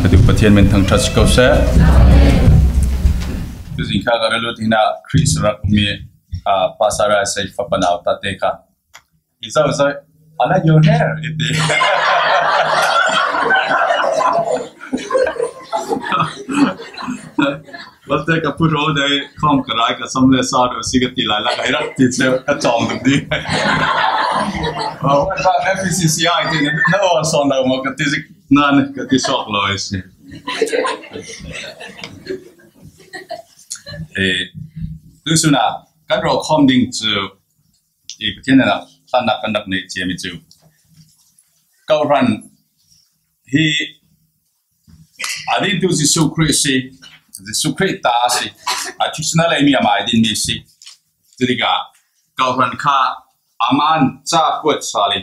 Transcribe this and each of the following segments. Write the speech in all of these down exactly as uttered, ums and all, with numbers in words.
Ka duh Pathian min thangṭhat si ko seh. Tuzing kha ka ra lut hi na Khrist rak mi, ah, Pastor Isai fapa nau tate kha. I zau zau, "I like your hair," i ti. Lotte ka pu ro dai khom ka rai ka som le sa ro si ka ti lai la ka rak ti che ka chong dum di. Oh, what about F E C C I ti na o son la mo ka ti zik nan ka ti sok lo si. Eh, tu suna kan ro khom ding chu i Pathian na hlan na kan rak nei chiam i chu. Kau ran hi a dingtu Jesu Khrist si, Jesu Khrist ta si, a thisen a lei mi a mai din mi si. Tiliga, kau ran kha a man cha kuat sa li.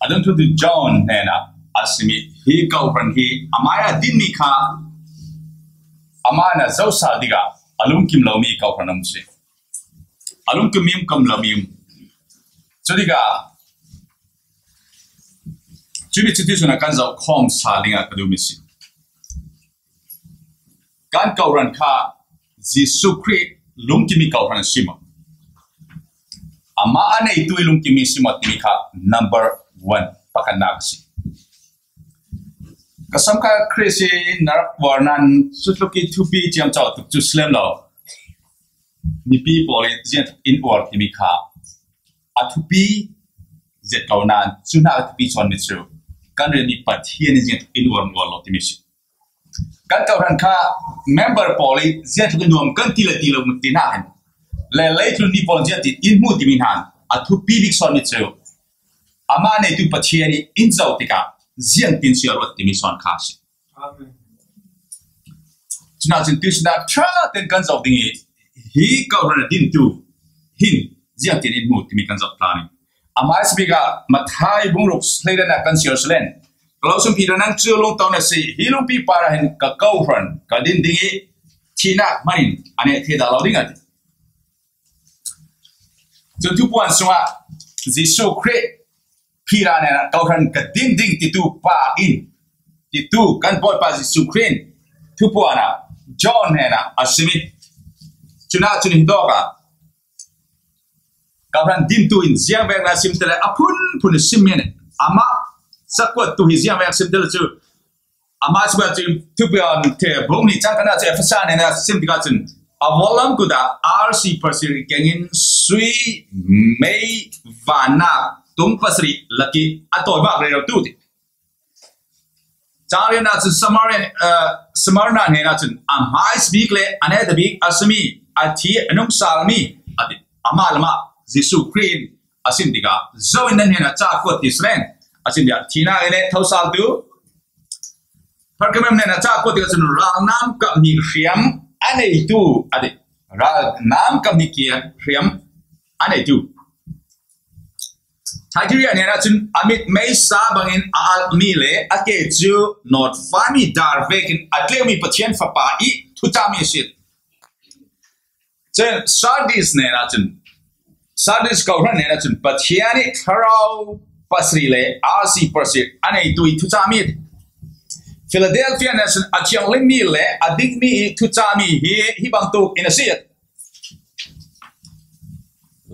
A dingtu John hnena a simi hi kau ran hi a mai a din mi kha a man a zo sa diga a lungkim lo mi kau ran um si. A lungkim mi um kam lo mi um. Chudiga, chumi chuti suna kan zau khom sa linga ka du mi si. Kan kau ran kha Jesu Khrist lungkimi kau ran sima. Ama a nei tui lungkimi sima timi kha number one pakhat nak si. Ka sam kha Khrist i narak war nan sutluki thupi chiam chau tuk chu slem lo. Mipi poli zian in war timi kha. A thupi zet kau nan chu na a thupi chon mi chu. Kan ren mi Pathian zian in war war lo timi si. Kan kau ran kha member poli zian thuk nuam kan ti le ti lo mu ti na hen. Le lei thun ni pol zian ti in mu ti mi nan. A thupi dik son mi chu. Ama nei tu Pathian i in zau tika zian tin sia ruat ti mi son kha si. Amen. Chuna chin tu sina tra ten kan zau ding i hi kau ran din tu hin zian tin in mu ti mi kan zau ta ni. Ama S B ga Mathai bung ruk slei na kan siar selen. Kalau sum pi nang chu lung tau na si hi lung pi para hin ka kau ran ka din ding i thina manin ane thei da lo ding a ti. Chu thupuan sunga Jesu Khrist phira nena kau ran ka din ding ti tu pa in ti tu kan Bawipa Jesu Khrist thupuana John nena a simi. Chuna chun hin doka kau ran din tu in ziang vek na sim tele a phun phun sim min ama sakwat tu hi ziang vek sim tele chu Ama chunga chun thupuan te bung ni chang kana chu Efesa nena sim tika chun a volam kuda R C pasiri kengin sui mei vana tung pasiri laki a toi bak rei tu ti. Chang rian na chun Samaria, eh, Samarna nena chun a hmai speak le a ne da bik a sumi a thi a nung salmi a ti. Ama lama Jesu Khrist a sim tika zo in nan hena cha kuat ti sren a sim ya thina le thosal tu Pergamum nena cha kuat tika chun ral nam kap ni hriam a nei tu a ti. Ral nam kap ni kia hriam a nei tu. Thyatira nena chun a mit mei sa bangin a al mi le a ke chu not fami dar vekin a tleu mi Pathian fapa i thucha mi sit. Chun Sardis nena chun Sardis kau ran nena chun Pathian i thlarau pasri le R C pasri a nei tu i thucha mi. Philadelphia nena chun a thiang lim mi le a dik mi i thucha mi hi hi bang tu in a siat.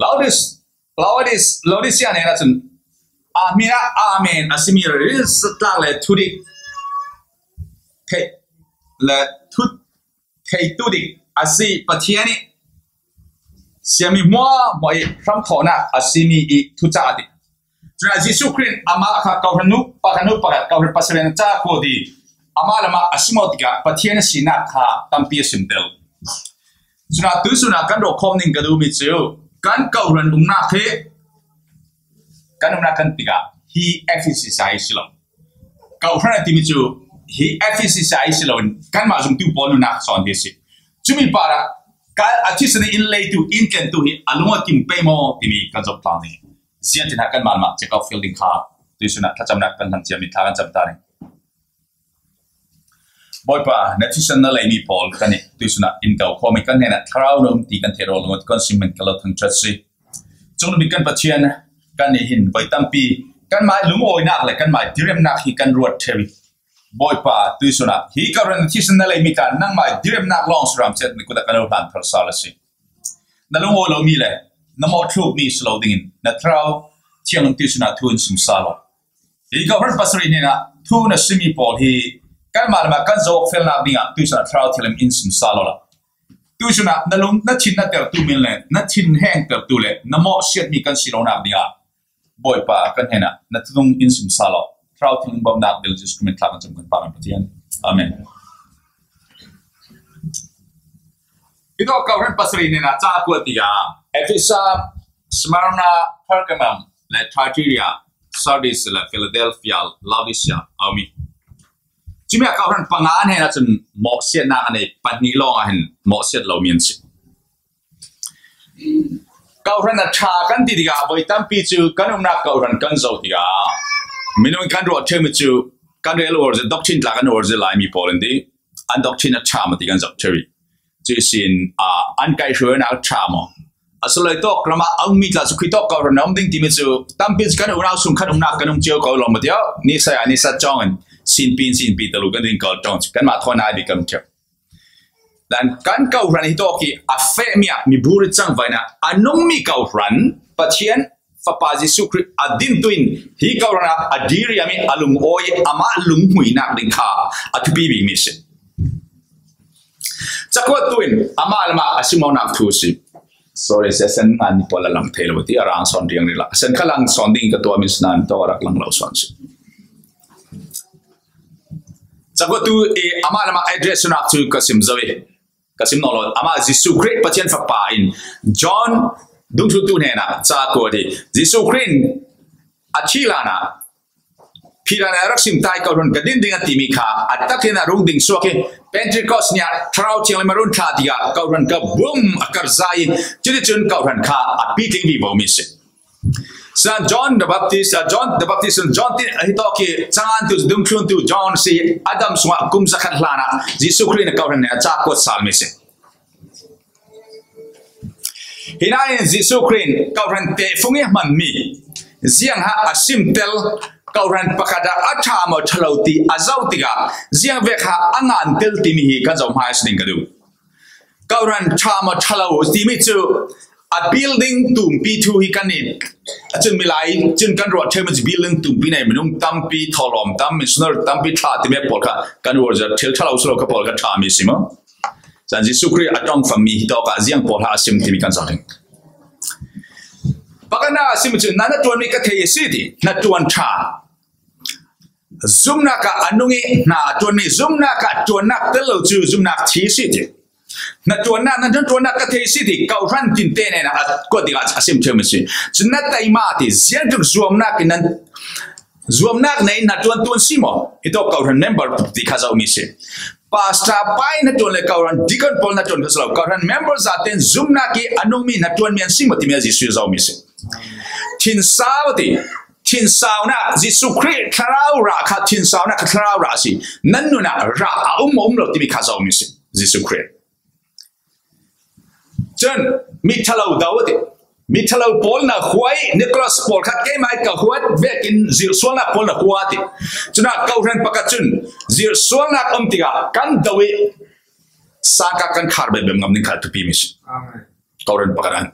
Laodis Laodis Laodicea nena chun a mina amen a simi rin satlak le thudik thei le thut thei tu dik a si Pathian i siami mua mua i ram thona a simi i thucha a ti. Chuna Jesu Khrist ama kha kau hanu pa hanu pa kau hanu pasalen cha ko di ama lama a simo tika Pathian a sina kha tampi a sim tel. Chuna tu suna kan ro khom ning ka du mi chu kan kau ran ung na khe kan ung na kan tika hi F E C C I silo. Kau ran ti mi chu hi F E C C I silo kan ma zum tu pon na son hi si. Chumi para ka a thi sani in lei tu in ken tu hi a lunga kim pe mo ti mi kan zop tang ni. Zian tin ha kan mal ma check out fielding kha tu suna tha cham na kan han chia mi tha kan cham ta ni. Bawipa, na thisen na lei mi pawl kan i tuisuna in kau khawm i kan hnena thlarau na um ti kan thei rawl ngot kan simen ka lo thang chat si. Chung mi kan Pathian kan i hin voi tampi kan mai lung awi nak le kan mai tirem nak hi kan ruat thei. Bawipa, tuisunah hi ka ran thisen na lei mi ta nangmai direm nak long suram chet ni kuta ka lo hlan thar sa la si. Na lung o lo mi le na mo thluk mi slo dingin na Thlarau Thianghlim tuisunah thu in sim sa lo. Hi ka ran pasari nina thu na simi pawl hi kan malama kan zo fel nak dinga tuisunah Thlarau Thianghlim in sim sa lo la. Tuisunah na lung na thin na ter tu min le na thin heng ter tu le na mo siat mi kan si lo nak dinga Bawipa, kan hena na thunung in sim sa lo. Thlarau Thianghlim bawmnak dil Jesuh Khrih min thla kan cham kan pa kan Pathian. Amen. Hi tawh ka ran pasari nena ca kua tiga Efesa, Smyrna, Pergamum, le Thyatira, Sardis, le Philadelphia, Laodicea, a um hi. Cumi a ka ran panga an hena cun mawhsiatnak a nei pahnih lawng ah hin mawhsiat lo mi an si. Kawhhran a ṭha kan ti tikah voi tampi cu kan umnak kawhhran kan zoh tikah minung kan ruah ṭheu mi cu kan rel uar zet, doctrine tla kan uar zet lai mi pawl in ti an doctrine a ṭha maw ti kan zoh ṭheu i cu ihsin, aa, an kaihhruainak a ṭha maw? Asiloi tawk ramah a ummi tla cu khui tawk kawhhran a um ding timi cu tampi cu kan unau sung khan umnak kan um cio ko lo maw tiah ni saya ni sat cawng in sinpi in sinpi talu kan din kal ṭawng cu kanmah thawn ai bik kan um ṭheu. Dan kan kawhhran hi tawk hi a fehmi ah mi bur i cangvaina a nungmi kawhhran Pathian Fapa Jesuh Khrih a dintu in hi kawhhran ah a diriami a lungawi amah lunghmuinak ding kha a thupi bikmi a si. Cakuat tu in amah lamah a simawknak thu a si. Sorry, session ngan ni pawl a lang thei lo ti a rang sawn riang rila. Sen kha lang sawn ding ka tuah min sinan tawh a rak lang lo sawn si. Cakuat tu i amah lamah address sunak cu ka sim zo i ka sim nawn lo. Amah Jesuh Khrih Pathian Fapa in John dungthluntu hnenah ca kuat i Jesuh Khrih in a thi hlanah phihlan a rak sim tai kawhhran ka din ding a timi kha a tak hin a rung ding suak i Pentecost ni ah Thlarau Thianghlim a run thla tikah kawhhran ka bum a kar zai i cuticun kawhhran kha a pitling vivo mi si. San John the Baptist, uh, John the Baptist, John tin hi tawk hi cangan tu dungthluntu John si Adam sungah kum zakhat hlanah Jesuh Khrih in kawhhran nih a ca kuat sal mi si. Hinain Jesuh Khrih in kawhhran tehfung i hmanmi ziangha a simtel kawhhran pakhat ah a ṭha maw ṭha lo ti a zoh tikah ziang vek ha a ngantel timi hi kan zoh hmai a si ding ka duh. Kawhhran ṭha maw ṭha lo timi cu a building tumpi thu hi kan i a cun milai cun kan ruah ṭheu mi cu building tumpi nei minung tampi thawhlawm tam missionary tampi thla timi pawl kha kan uar zet thil ṭha lo si lo kha pawl kha ṭha mi si maw? Cun Jesuh Khrih a ṭongfangmi hi tawk ah ziang pawl ha a sim timi kan zoh ding. Pakhatnak a sim cu na hnaṭuanmi ka thei a si ti hnaṭuan ṭha. Zumnak ah a nung i hna a ṭuanmi zumnak ah ṭuannak tel lo cu zumnak thi a si ti. Hnaṭuannak, na hnaṭuannak ka thei a si ti kawhhran tinte nen a kuat tikah a sim ṭheu mi si. Cun na taima ti ziangtluk zuamnak in nan zuamnak nei hnaṭuan tuan si maw? Hi tawk kawhhran member ti kha zoh mi si. Pastor pa i hnaṭuan le kawhhran deacon pawl hnaṭuan kha si lo. Kawhhran member zaten zumnak i a nungmi hnaṭuanmi an si maw timi a Jesuh zoh mi si. Thinsau ti thinsaunak Jesuh Khrih thlarau rah kha thinsaunak kha thlarau rah a si. Nan nun ah rah a um a um lo timi kha zoh mi si. Jesuh Khrih. Cun mi ṭhalo do a ti. Mi ṭhalo pawl na huai Nicholas pawl kha keimah i ka huat vekin zirsualnak pawl na hua a ti. Cun a kawhhran pakhat cun zirsualnak um tikah kan do i sangka kan khar bebem ngam ding kha a thupi mi si. Amen. Kawhhran pakhat an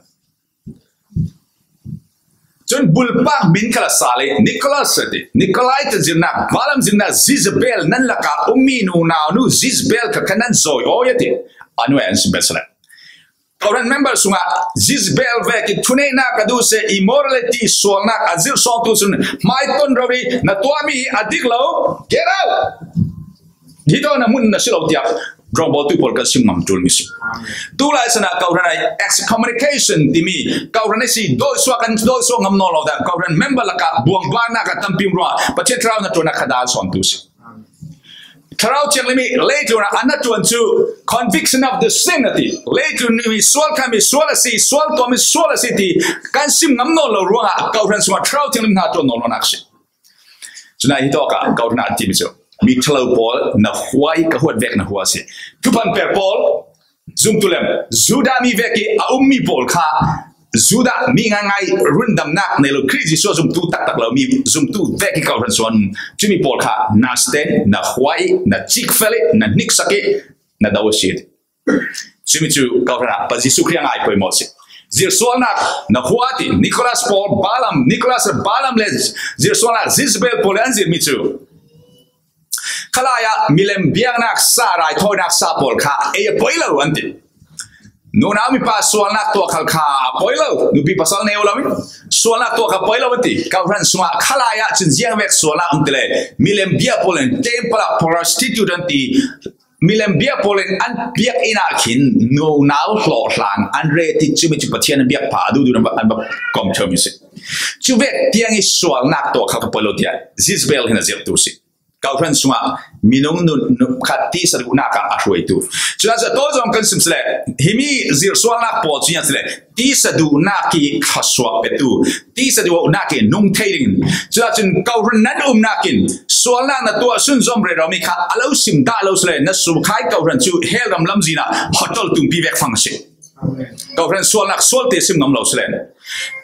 Cun bulpak min kha la sal i Nicholas a ti. Nikolai te zirnak, valam zirnak Jezebel nan lakah ummi nunau nu Jezebel kha kha nan zawi aw a ti. A nuai an sim bel sala. Kawhhran member sungah Jezebel vek i thuneihnak a duh seh, immorality sualnak a zirh sawngtu cun hmai ton rori na tuahmi hi a dik lo. Get out! Hi tawh na hmun na si lo tiah rawngbawl tu pawl kan sim ngam ṭul mi si. Tulai sana kawhhran ai excommunication timi kawhhran ai si dawisuak kan dawisuak ngam nawn lo dah kawhhran member lakah buangbarnak a tampi um ruangah Pathian thlarau na ṭuannak kha dal sawntu si. Thlarau thianghlim i leitlun ah an a ṭuan cu conviction of the sin a ti. Leitlun mi sual kha mi sual a si, sual tuah mi sual a si ti kan sim ngam nawn lo ruangah kawhhran sungah thlarau thianghlim hna ṭuan nawn lo nak si. Cunah hi tawkah kawhnak timi cu mi ṭhalo pawl na huai ka huat vek na hua a si. Thuphan per pawl zumtu lem Judah mi vek i a ummi pawl kha Judah mi ngaingai rundamnak nei lo, Khrih Jesuh a zumtu taktak lo mi zumtu vek hi kohran sung. Cumi pawl kha na suten, na hua i, na cikfel i, na hniksak i, na do a si. Cumi cu kohran ah pa Jesuh Khrih a ngai poimawh a si. Zirsualnak na hua ti, Nicholas pawl Balaam, Nicholas Balaam le zirsualnak Jezebel pawl le an zirmi cu khalai ah milem biaknak sa, raithawinak sa pawl kha ei a poi lo an ti. Nunau mipa sualnak tuah khal kha a poi lo, nupi pasal neu lo in sualnak tuah kha poi lo an ti. Kohran sungah khalai ah cun ziang vek sualnak an ti le milem bia pawl in temple ah prostitute an ti. Milem bia pawl in an biak inn ah khin nunau hlawhhlang an ret i cumi cu Pathian an biak pha a duhduh an va, an va kom ṭheo mi si. Cu vek tiang i sualnak tuah khal kha poi lo tiah Jezebel hin a zirhtu si. Kohran sungah minung nun, nun khat tisa duhnak ah a hruaitu. Cucaah cu a tawl zong kan sim sile, himi zirsualnak pawl cu ziang sile, tisa duhnak i thluasuah petu, tisa duhnak i nung thei dingin. Cucaah cun kohran nan umnak in sualnak na tuah sunzom rero mi kha a lo sim dah lo sile, na sumkhai kohran cu hell ram lamzin ah hotel tumpi vek fang a si. Kohran sualnak sual te sim ngam lo sile.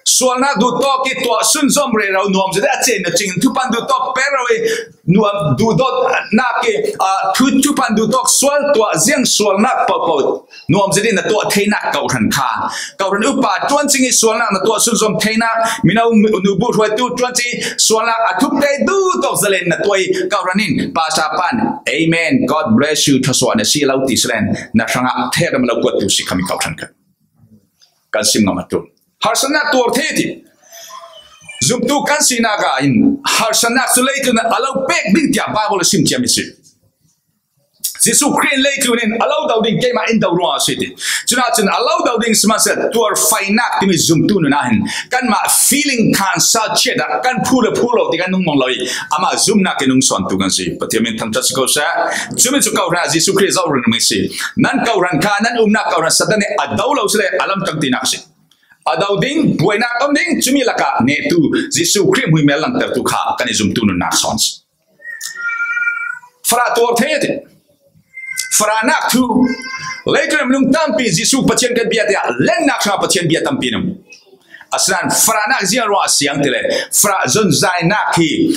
Sualnak duhtawk i tuah sunzom rero nuam zet a cen na cing thupan duhtawk per ro i nuam duhdawtnak i, ah, thu, thupan duhtawk sual tuah ziang sualnak pohpoh nuam zet in na tuah theinak kohran kha. Kohran upa ṭuancing i sualnak na tuah sunzom theinak, mino nu bu hruaitu ṭuancing i sualnak a thuk te duhtawk zalen na tuah i kohran in pastor pan, "Amen, God bless you, thluasuah na si lo," ti salen na hrangah ther ram a lo kuattu si khami kohran kha. Kan sim ngam a tu. Harsatnak tuar thei ti. Zumtu kan sinak ah in harsatnak cu leitlun a lo pek ding tiah Bible a sim ciami si. Jesuh Khrih in leitlun in a lo do ding, keimah in do ruangah a si ti. Cunah cun a lo do ding sihmanhsehlaw tuar fainak timi zumtu nun ah hin kanmah feeling khan sa chiat ah kan phu le phu lo ti kan nung mong lo i amah zumnak in nung sawntu kan si. Pathian min thangṭhat si ko seh. Cumi cu kohran ah Jesuh Khrih zoh ringring si. Nan kohran kha, nan umnak kohran Satan nih a do lo si le a lamtang tinak si. A do ding, buainak om ding, cumi lakah nehtu Jesuh Khrih hmuihmel langtertu kha kan i zumtu nunnak sawn si. Farah tuar thei a ti. Farahnak thu. Leitlun minung tampi Jesuh Pathian kan bia tiah lennak hrangah Pathian bia tampi an um. Asinain farahnak ziang ruangah a siang ti le farah zonzainak hi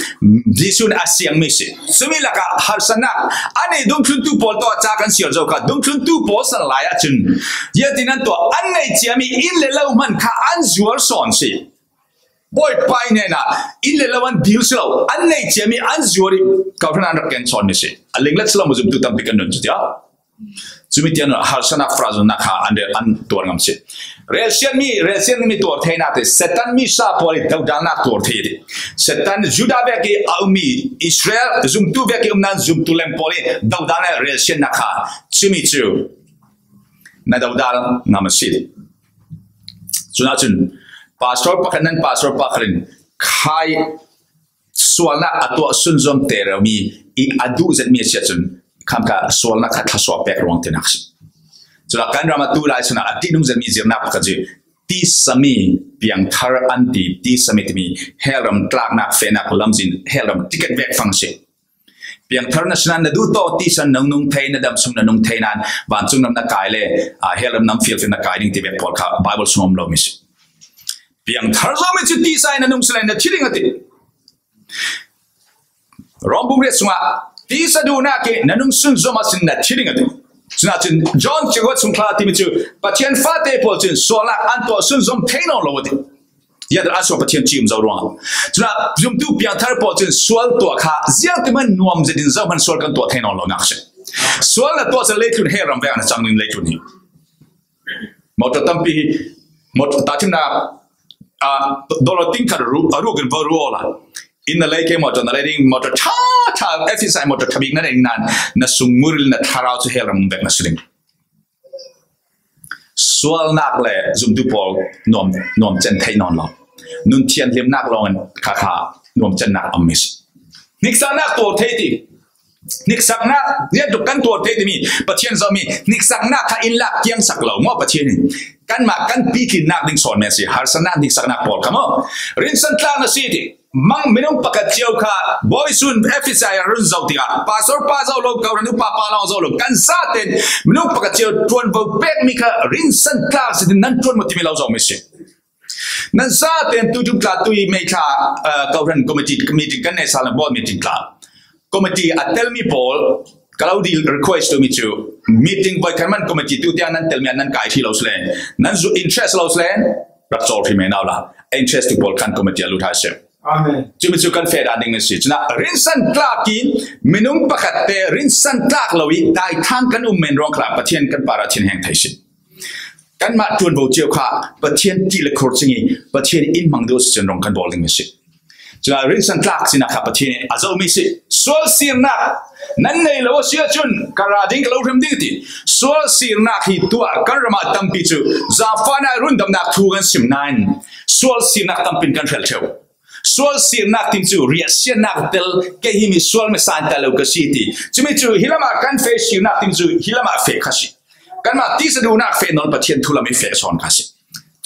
Jesuh nih a siangmi si. Cumi lakah harsatnak a nei dungthluntu pawl tawh ca kan siar zo kha. Dungthluntu pawl san lai ahcun ziatin an tuah, an nei ciami inn le lo hman kha an zuar sawn si. Bawipa i hnenah inn le lo an dil si lo, an nei ciami an zuar i kohran an rak ken sawnmi si. A linglet si lo maw, zumtu tampi kan nun cu tiah. Cumi tiang harsatnak farah zonnak kha an rel, an tuar ngam si. Relsiatmi, relsiatmi tuar theinak ti, Satan mi sa pawl i dodalnak tuar thei ti. Satan Judah vek i a ummi Israel zumtu vek i umnak zumtu lem pawl i dodalnak relsiatnak kha cumi cu na dodal ngam a si. Cunah cun pastor pakhat, nan pastor pakhat in khai sualnak a tuah sunzom te rero mi i a duh zetmi a si ahcun khamka sualnak kha thluasuah pek ruang tinak si. Cunah kan ram a tu lai cunah a tihnung zetmi zirnak pakhat cu tisami piangthar an ti, tisami timi hell ram tlaknak fehnak lamzin hell ram ticket vek fang si. Piangthar na si nain na duh tawh tisa nung nung thei, na dam sung na nung thei nain vancung ram na kai le, ah, hell ram nam fialfial na kai ding ti vek pawl kha Bible sung om lo mi si. Piangthar zomi cu tisa in na nung si le na thi ding a ti. Rom bung riat sungah tisa duhnak i na nung sunzom ahcun na thi ding a ti. Cunah cun John cakuat sungthla timi cu Pathian fate pawl cun sualnak an tuah sunzom thei nawn lo a ti. Ziatin an sual Pathian ci um zo ruangah. Cunah zumtu piangthar pawl cun sual tuah kha ziangtin hman nuam zetin zohman sual kan tuah thei nawn lo nak si. Sual na tuah cun leitlun hell ram vek na cang ding leitlun hi. Motor tampi hi, motor tahṭhimnak, ah, dollar tingkhat a ruk, a ruk in va ruh awla. Inn na lei ke, motor na lei ding, motor ṭha ṭha, F S I motor ṭha bik na lei ding nain na sung muril na thlarau cu hell ram vek na si ding. Sualnak le zumtu pawl nuam, nuam cen theih nawn lo. Nun thianhlimnak lawngin kha kha nuam cennak a mi si. Hniksaknak tuar thei ti. Hniksaknak rianṭuk kan tuar thei timi Pathian zohmi hniksaknak kha in lak kiangsak lo maw Pathian in? Kanmah kan pitlinnak ding sawn men si. Harsatnak hniksaknak pawl kha maw? Rinsan tlak na si ti. Mang minung pakhat cio kha bawi sun F S I a run zoh tikah pastor pa zoh lo, kohran upa pa lawng zoh lo, kan zaten minung pakhat cio ṭuanvo pekmi kha rinsan tlak si, nan ṭuan maw timi lo zohmi si. Nan zaten tu tum tla tui mei tla, uh, kohran committee meeting kan nei sa la board meeting tla. Committee a tel mi pawl, ka lo dil request tu mi chu, meeting boy kan man committee tu tiang nan tel mi an nan kai thi lo sle. Nan zu interest lo sle. Rak chol thi me nau la. Interest tu pawl kan committee a lu thai se. Amen. Chu mi chu kan fe dan ding mi si. Chuna rinsan tlak in minung pakhat te rinsan tlak lo i dai thang kan um men rong khla Pathian kan para thin heng thei si. Kan ma tuan bo chiu kha Pathian ti le khor chingi Pathian in mang do si chen rong kan bol ding mi si. Chuna rinsan tlak sina kha Pathian a zo mi si. Sual sirna nan nei lo sia chun ka ra ding ka lo rem ding ti. Sual sirna hi tua kan rama tampi chu za fa na run dam nak thu kan sim nan. Sual sirna tampin kan fel cheu. Sual sirnak tim chu riahsiatnak tel kei hi mi sual me san ta lo ka si ti. Chumi chu hilama kan fe sirnak tim chu hilama fe kha si. Kan ma ti sa dunak fe non Pathian thu lam i fe son kha si.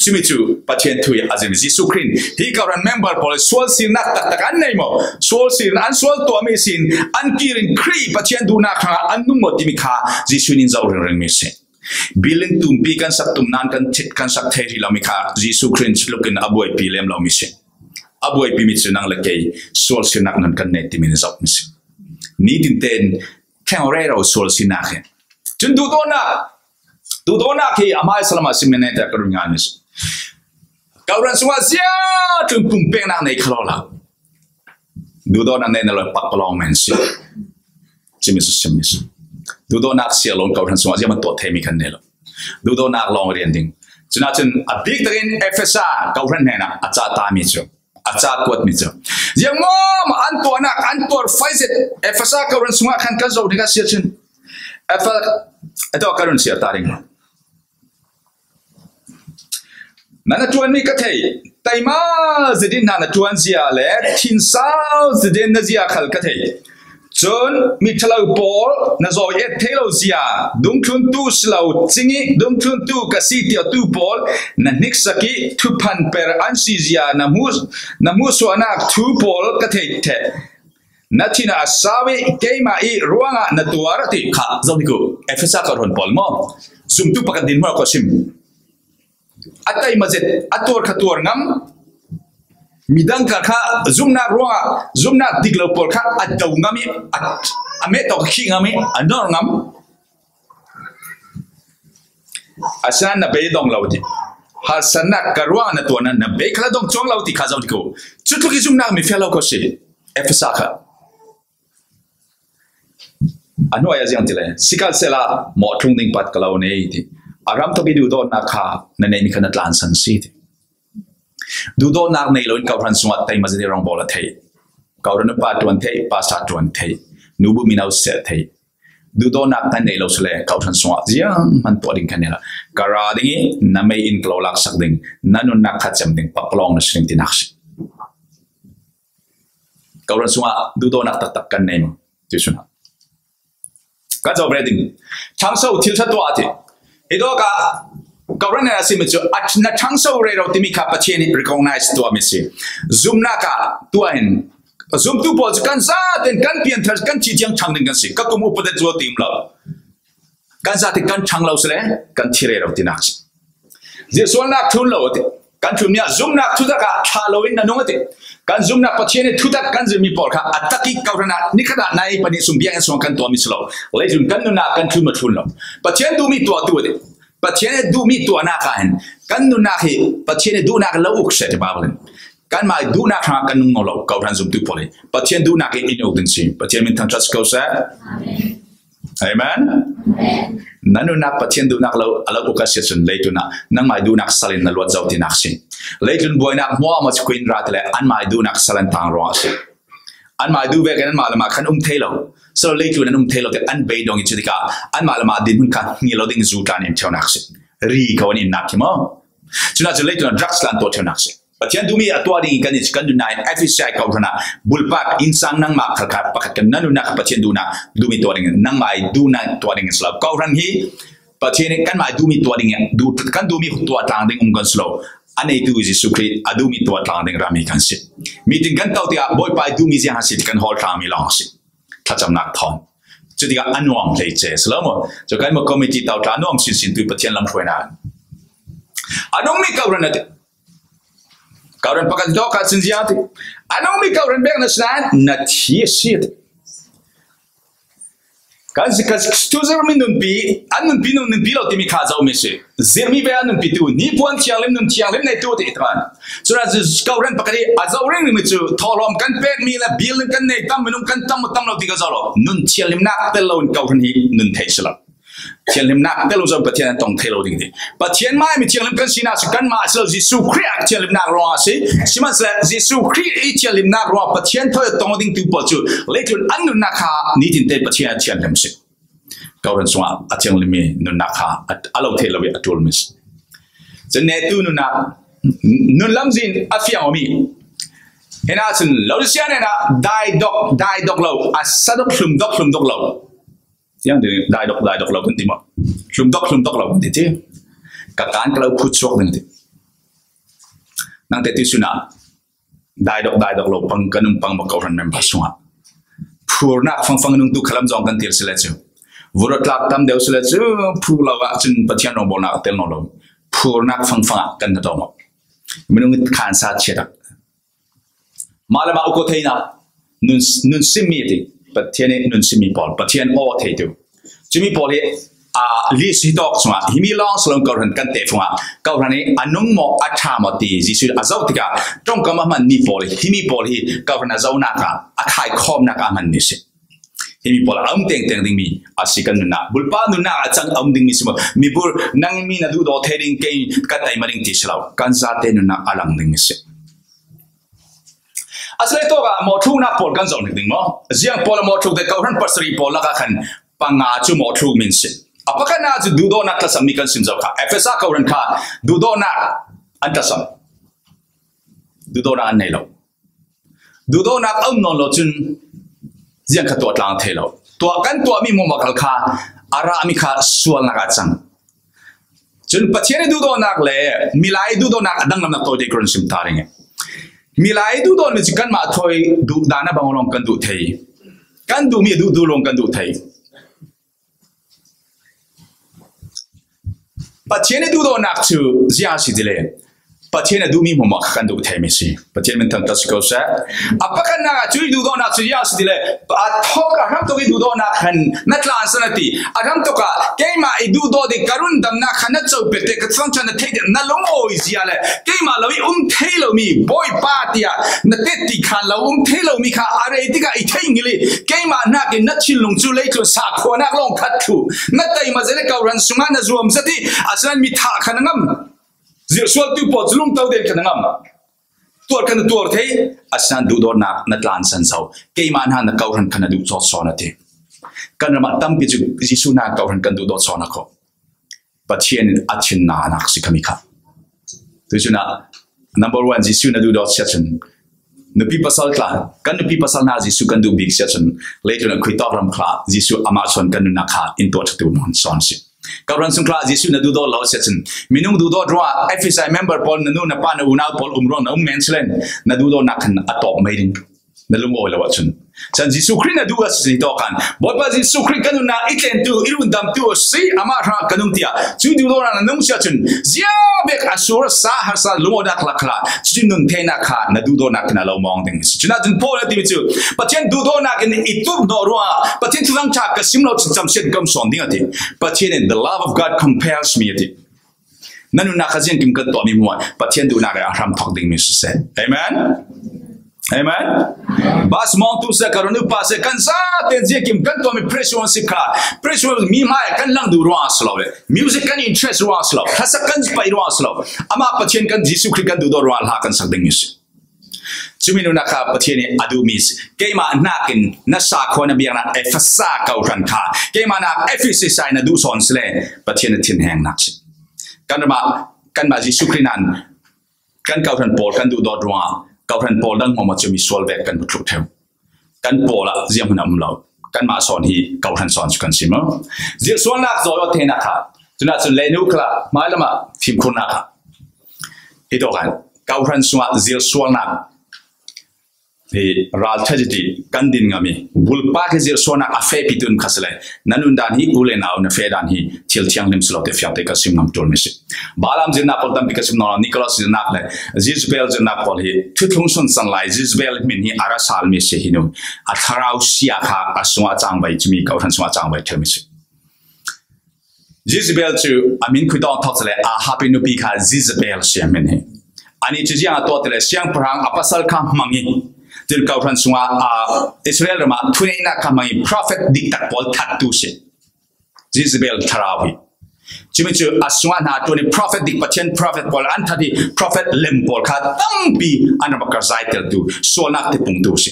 Chumi chu Pathian thu i a zim Jesu Khrist. Hi ka ran member pawl sual sirnak tak tak an nei mo. Sual sirnak an sual tua mi sin an kirin Khrist Pathian dunak hanga an nung mo ti mi kha Jesu nin zau ring ring mi sin. Building tumpi kan sak tum nan kan thit kan sak thei ri lo mi kha Jesu Khrist lukin a buaipi lem lo mi sin. A buaipi mi chu nang le kei sual sirnak nan kan nei ti min zau mi sin. Ni tin ten kheng re ro sual sirnak he. Chun duhdawtnak, duhdawtnak hi a mai salama sim ne ta ka run ngan mi sin. Ka ran sunga zia tun pumpengnak nei kha lo la. Duhdawtnak nei na lo pak palong men si. Chimi su sim mi su. Duhdawtnak sia lo kau han sunga zia man tuat thei mi kan nei lo. Duhdawtnak long rian ding. Chuna chun a bik takin Efesa kau han nei na a cha ta mi chu. A cha kuat mi chu. Ziang mom an tuanak an tuar faizet Efesa kau han sunga kan kan zo ding ka sia chun. Efesa eto ka run sia ta ding. Na na tuan mi ka thei. Taima zidin na na tuan zia le thinsau zidin na zia khal ka thei. Chun mi thalo pawl na zoi et thei lo zia dungthlun tu silo chingi dungthlun tu ka si tia tu pawl na hnik saki thuphan per an si zia na mu na mu suanak thu pawl ka thei the. Na thina a sawi keima i ruanga na tuar ti kha zong diku Efesa ka ron pawl mo. Zum tu pakat din mo ko sim. A taima zet a tuar kha tuar ngam. Midang ka kha zumna ruanga zumna dik lo pawl kha a dau ngam i a me to khi ngam i a nor ngam. A san na bei dong lo ti. Har san na ka ruang na tuana na bei kha dong chuang lo ti kha zau ti ko. Chutluki zumna mi fia lo ko si. Efesa kha. A nuai a ziang ti le. Sikal sela mo tlung ding pat ka lo nei ti. A ram to ki du don na kha na nei mi kha na tlan san si ti. Duhdawtnak nei loin kau hran sungah taima zia rong bawl a thei. Kau hran upa tuan thei, pastor tuan thei, nubu minau se thei. Duhdawtnak kan nei lo sule kau hran sungah ziang man tuah ding kan nei la. Ka ra ding i na mei in ka lo laksak ding, na nunnak kha cem ding, paklawng na sing tinak si. Kau hran sungah duhdawtnak taktak kan nei mo. Ti suna. Kan zo ve ding. Thangso thil tha tua ti. Hi dawka kau ran a simi chu a na thangso rei ro timi kha Pathian in recognize tua mi si. Zumna ka tua hin zumtu pawl chu kan zaten kan pian thar kan thi tiang thang ding kan si. Ka kum upadat zual tim lo. Kan zaten kan thang lo sile kan thi rei ro tinak si. Zia sualnak thun lo a ti. Kan thun nia zumnak thutak a tha lo in na nung a ti. Kan zumnak Pathian i thutak kan zimi pawl kha a taki kau rana ni khat a nai pani sum biang in suang kan tua mi si lo. Leitun kan nuna kan thun ma thun lo. Pathian du mi tua tu a ti. Pathian i du mi tua na ka hin. Kan nuna hi Pathian i du na ka lo uk se ti Bible in. Kan mai du na kha kan nung lo kau ran zumtu pawl i. Pathian du na ka in uk din si. Pathian min thang chat kau se. Amen. Na nunnak Pathian duhnak lo a lo uka sia chun leituna nangmai duhnak salin na luat zo tinak si. Leitun buainak mua ma kuin rat le anmai duhnak salan tang ruang si. Anmai duh vek anmai lama kan um thei lo. So leitun an um thei lo te an bei dong i chutika anmai lama din hun kan ngi lo ding zu tan in theunak si. Ri ko an in nak ki mo. Chuna chu leitun drugs lan to theunak si. Pathian dumi a tua ding kan ni kan nunai F C I kau rana bulpak insang nangma kha kha pakhat kan na nunna kha Pathian duna dumi tua ding nangmai duna tua ding sala kau ran hi Pathian kan mai dumi tua ding du kan dumi tua tlang ding um kan slo anei tu Jesu Khrist a dumi tua tlang ding rami kan si. Meeting kan tau tia boy pai dumi ziang ha si kan hol tlang mi long si. Thachamnak thon. Chutika anuam hlei che slo mo. Chu kan mo committee tau tla nuam sin sin tu Pathian lam hruaina. Anung mi kau rana te. Kohhran pakhat tawk a cun ziah ti. A nungmi kohhran bek na si nain na thi a si ti. Kan si, kan si, tu zirmi nunpi, an nunpi nung nunpi lo timi kha zomi si. Zirmi ve an nunpi tu, nipuan thianghlim, nun thianghlim nei tu ti kan. Cun a kohhran pakhat hi a zo ringring mi cu, thawhlawm kan pekmi le bill kan nei tam, minung kan tam, tam lo ti ka zo lo. Nun thianghlimnak tel lo in kohhran hi nun thei si lo. Thianghlimnak tel lo zong Pathian an tong thei lo ding ti. Pathian mai mi thianghlim kan sinak si kanmah a si lo, Jesuh Khrih ah thianghlimnak ruangah a si. Sihmanhsehlaw Jesuh Khrih i thianghlimnak ruangah Pathian thawi a tong ding tu pawl cu leitlun an nunnak kha nitin te Pathian a thianghlim si. Kohhran sungah a thianghlimmi nunnak kha a, a lo thei lo i a ṭulmi si. Cun netu nunnak nun lamzin a fiang awmi. Hinah cun Laodicea hnenah dai dok, dai dok lo, a sa dok, hlum dok, hlum dok lo. Tiang ti dai dok, dai dok lo kan ti maw? Hlum dok, hlum dok lo kan ti ti. Ka kan ka lo phut suak ding ti. Nangte ti sunah dai dok, dai dok lo pang kan um pang maw kohhran member sungah. Phurnak fangfang nung tu khalam zong kan tir si le cu. Vurot tlak tam deuh si le cu phu lo ah cun Pathian rawngbawlnak a tel nawn lo. Phurnak fangfang ah kan na dawm maw? Minung khan sa chiat ah. Mah le mah uko theinak nun, nun simmi a ti. Pathian ih nun simmi pawl, Pathian aw theitu. Cumi pawl hi, aa, list hi tawk chungah, himi lawng si lo kohhran kan teh fungah, kohhran hi a nung maw, a ṭha maw ti Jesuh a zoh tikah, ṭongkam a hmanmi pawl hi, himi pawl hi kohhran a zohnak ah, a khaikhawmnak ah a hmanmi si. Himi pawl a um tengteng dingmi a si kan nunnak. Bulpa nunnak a cang a um dingmi si maw? Mibur nangmi na duhdaw thei ding, kei ka taima ding ti si lo. Kan zate nunnak a lang dingmi si. Asile tawkah mawhthuknak pawl kan zoh hnik ding maw? Ziang pawl a mawhthuk te kohhran pasarih pawl lakah khan panga cu mawhthuk min si. A pakhatnak cu duhdawtnak tlasammi kan sim zo kha. Efesa kohhran kha duhdawtnak an tlasam. Duhdawtnak an nei lo. Duhdawtnak a um nawn lo cun ziang kha tuah tlang thei lo. Tuah kan tuahmi hmuahhmuah khal kha a rahmi kha sualnak ah cang. Cun Pathian ih duhdawtnak le milai ih duhdawtnak a danglamnak tawite kan sim ta ding. Milai ih duhdawtmi cu kanmah thawi duh dan a bang lawng kan duh thei. Kan duhmi a duh duh lawng kan duh thei. Pathian ih duhdawtnak cu ziang a si ti le Pathian a duhmi hmuahhmuah kha kan duh theimi si. Pathian min thangṭhat si ko seh. A pakhatnak ah cu ih duhdawtnak cu ziang a si ti le a thawk a hramthawk ih duhdawtnak khan na tlansan a ti. A hramthawk ah keimah ih duhdaw ding ka rundamnak kha na copet te ka thangṭhat na theih ding na lungawi zia le keimah lo ih um thei lomi Bawipa tiah na tetti khan lo um thei lomi kha a rei tikah i theih ngil ih keimah hnakin na thinlung cu leitlun sakhuanak lawng khat thluh na taima zet le kohhran sungah na zuam zet ih asinain mi thah kha na ngam. Zirhsualtu pawl cu lungto den kha na ngam. Tuar kha na tuar thei, asinain duhdawtnak na tlansan zo. Keimah hna na kohhran kha na duh cawt sawn a ti. Kan ram ah tampi cu Jesuh hna kohhran kan duhdawt sawn a khawh. Pathian in a thinnanak si khami kha. Tucun ah, number one, Jesuh na duhdawt si ahcun nupi pasal tla, kan nupi pasal hna Jesuh kan duh bik si ahcun leitlun a khuitawk ram khla Jesuh amah sawn kan nunnak kha in tuah ṭhatu hmun sawn si. Kohhran sung khla Jesuh na duhdawt lo si ahcun minung duhdawt ruangah Efesa member pawl na nu na pa na unau pawl um ruang na um men si len na duhdawtnak khan a tawp mai ding. Na lungawi lo ahcun chan Jesuh Khrih na duh a si tawk an Bawipa Jesuh Khrih kan nunnak i tlentu i rundamtu a si amah hrang kan um tiah cu duhdawtnak na nung si ahcun ziang bek a sur a sa harsa lungawnak lak khala cucu nun theinak kha na duhdawtnak khin a lo mawng ding si. Cun ahcun Paul na timi cu Pathian duhdawtnak in i turh hnawh ruangah Pathian thuthang ṭha ka sim lo cun camsiat ka um sawn ding a ti. Pathian in the love of God compels me a ti. Na nunnak kha ziangkim kan tuahmi hmuah Pathian duhnak in a hramthawk dingmi si seh. Amen. Amen. Bas mawngtu seh, ka run upa seh, kan zaten ziangkim kan tuahmi praise worship kha praise worship mi hmai kan lang duh ruang a si lo le music kan interest ruang a si lo, hlasak kan paih ruang a si lo. Amah Pathian kan Jesuh Khrih kan duhdawt ruang hla kan sak dingmi si. Cumi nunnak kha Pathian ih a duhmi si. Keimah hnakin na sakhua na biaknak Efesa kohhran kha keimah nak Efesa na duh sawn si le Pathian a thinhengnak si. Kan ram ah kanmah Jesuh Khrih nan kan kohhran pawl kan duhdawt ruangah kohhran pawl dang hmuahhmuah cu misual vek kan hmu tluk ṭheu. Kan pawl ah zianghman a um lo. Kanmah sawn hi kohhran sawn cu kan si maw? Zirhsualnak zaw theinak kha cunah cun leinu khalah hmailam ah fimkhurnak kha hi tawk an kohhran sungah zirhsualnak Hi ralṭha ziti kan din ngam hi, bulpak hi zirsuanak a fehpi tun kha sile, na nun dan hi u le nau na feh dan hi thil thianghlim si lo ti fiangte kan sim ngam ṭul mi si. Balaam zirnak pawl tampi kan sim nawn lo, Nicholas zirnak le Jezebel zirnak pawl hi thuthlung sunsan lai Jezebel hmin hi a ra sal mi si hi nu. A thlarau sia kha a sungah a cangvai cimi, kawhhran sungah a cangvai thil mi si. Jezebel cu a min khui tawng thawk le Ahab i nupi kha Jezebel si a min hi. Ani cu ziang a tuah ti le siangpahrang a pasal kha hmang i tin kawhhran sungah a Israel ram ah thuneihnak kha hmang i prophet diktak pawl thattu si. Jezebel thlarau hi. Cumi cu a sungah hna ṭuan i prophet dik Pathian prophet pawl an that i prophet lem pawl kha tampi an ram a karhzai teltu sualnak tipungtu si.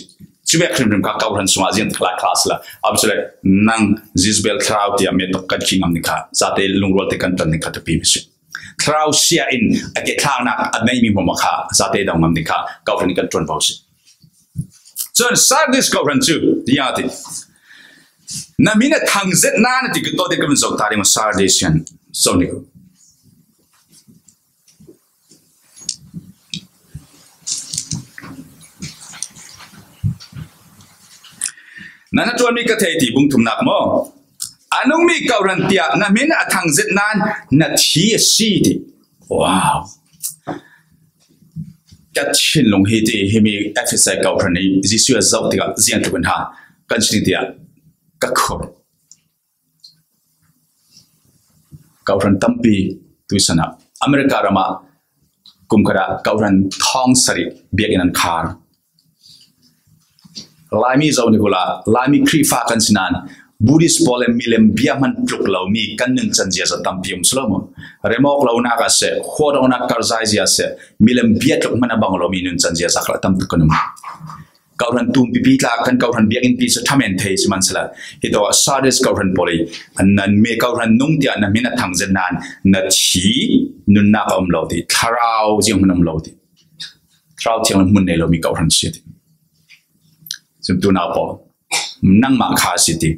Cuvek hrimhrim kha kawhhran sungah ziang tikla kha si la. A biaculet nang Jezebel thlarau tiah met kan khi ngam ding kha, zate lungrual te kan ṭan ding kha tupi mi si. Thlarau sia in a kehthlaknak a neimi hmuahhmuah kha zate dong ngam ding kha kawhhran in kan ṭuanvo si. Cun Sardis kawhhran cu ziang a ti. Na min a thang zet nain a ti, ka tawte ka min zoh ta ding, Sardis hin zoh ni ko. Na na ṭuanmi ka thei ti bung thumnak maw? A nungmi kawhran tiah na min a thang zet nain na thi a si ti. Wow. Ka thinlung hi ti himi Efesa kawhran i Jesuh a zoh tikah ziang tluk in ha kan si tiah ka khur. Kawhran tampi tuisan ah America ram ah kum khat ah kawhran thawng sarih biakinn an khar. Laimi zoh ni hula, Laimi Khrihfa kan si nain Buddhist pawl le milem bia hman tluk lomi kan nuncan ziaza tampi um si lo mu. Remawk lonak ah seh, huat awknak karhzai zia seh, milem bia tluk hman a bang lomi nuncan ziaza kha tam tuk kan um. Kawhran tum pipi tla kan kawhran biakinn pi cu ṭhamen thei si man sila, hi tawh Sardis kawhran pawl i nan me kawhran nung tiah na min a thang zet nain na thi nunnak a um lo ti, thlarau zianghman a um lo ti. Thlarau thianghlim hmun nei lomi kawhran si ti. Cun tunau pawl, nangmah kha a si ti.